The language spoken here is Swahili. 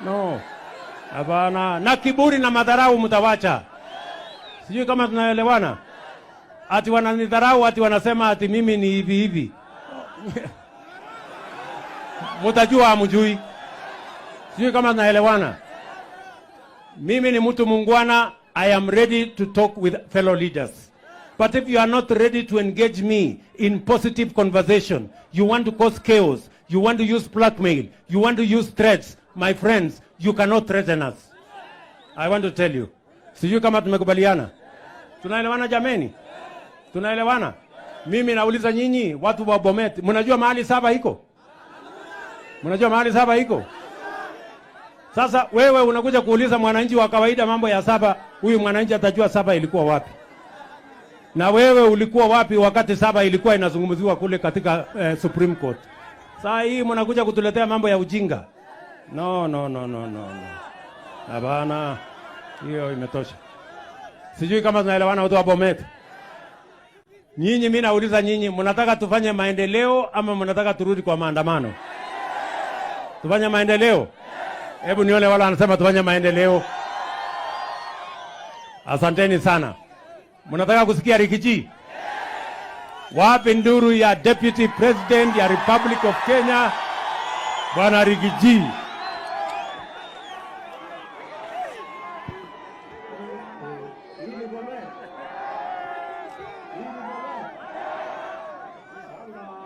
No, hapana. Na kiburi na madharau mtawacha. Sijui kama tunaelewana. Ati wananidharau, ati wanasema ati mimi ni hivi hivi. Mutajua hamjui. Sijui kama tunaelewana. Mimi ni mtu muungwana. I am ready to talk with fellow leaders. But if you are not ready to engage me in positive conversation, you want to cause chaos, you want to use blackmail, you want to use threats, my friends, you cannot threaten us. I want to tell you. Sijui kama tumekubaliana. Tunaelewana jameni? Tunaelewana? Mimi nauliza nyinyi watu wa Bomet, mnajua mahali Saba iko? Mnajua mahali Saba iko? Sasa wewe unakuja kuuliza mwananchi wa kawaida mambo ya Saba, huyu mwananchi atajua Saba ilikuwa wapi? Na wewe ulikuwa wapi wakati Saba ilikuwa inazungumziwa kule katika Supreme Court? Saa hii mnakuja kutuletea mambo ya ujinga. No, no, no, no, no, no. Hapana, hiyo imetosha. Sijui kama tunaelewana watu wa Bomet. Nyinyi, mimi nauliza nyinyi, mnataka tufanye maendeleo ama mnataka turudi kwa maandamano? Tufanye maendeleo? Hebu nione wale wanasema tufanye maendeleo. Asanteni sana. Mnataka kusikia Riggy G? Wapi nduru ya Deputy President ya Republic of Kenya, Bwana Riggy G?